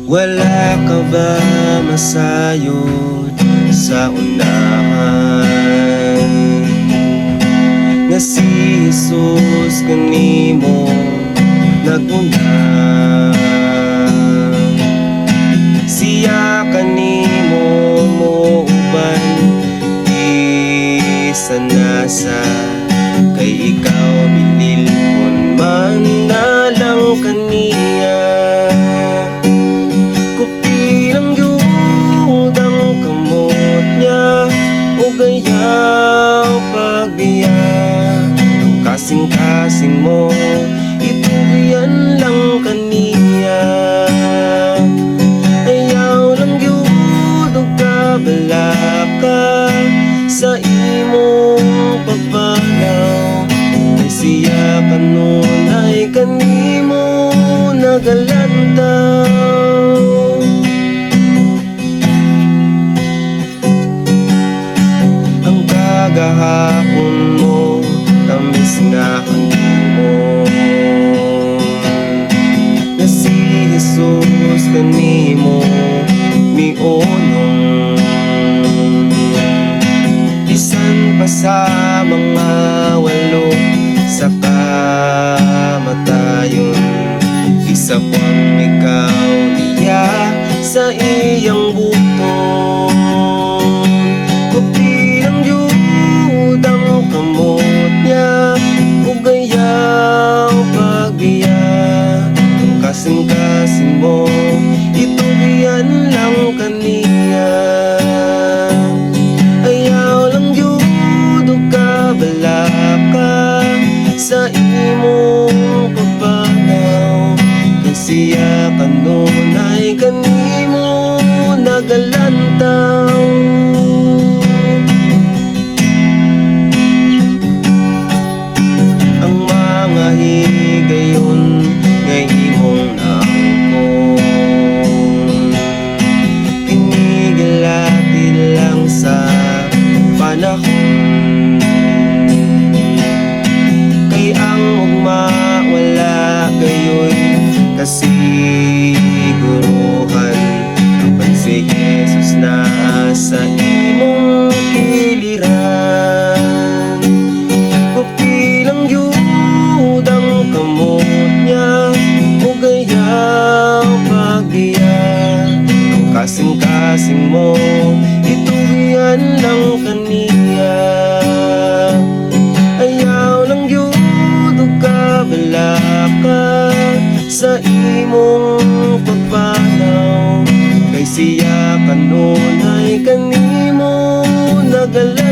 Wala ka ba masayod sa unahan nga si Jesus kanimo naguna? Siya kanimo mouban bisan nasa, kay ikaw bililhon man na lang kaniya. Kupti lang gyud ang kamot niya ug ayaw pagbiya. Ang kasing-kasing mo, itugyan lang kaniya. Ayaw lang gyud og kabalaka sa imong pagpanaw, kay siya kanunay kanimo nagalantaw. Ang kagahapon mo, tamis nga handumon na si Jesus kanimo miunong, bisan pa sa mga walo sa kamatayon. Gisapwang ikaw niya sa iyang buton. Kupti lang gyud ang kamot niya ug ayaw pagbiya. Ang kasing-kasing mo, itugyan lang kaniya. Ayaw lang gyud og kabalaka sa imong pagpanaw, kay siya kanunay kanimo nagalantaw. Ang mga higayon nga imong naangkon, kini gilatid lang sa panahon, kay ang ugma wala gayoy kasiguruhan, apan si Jesus naa sa imong kiliran. Kupti lang gyud ang kamot niya ug ayaw pagbiya. Ang kasing-kasing mo, itugyan lang kaniya. Ayaw lang gyud og kabalaka sa imong pagpanaw, kay siya kanunay kanimo nagalantaw.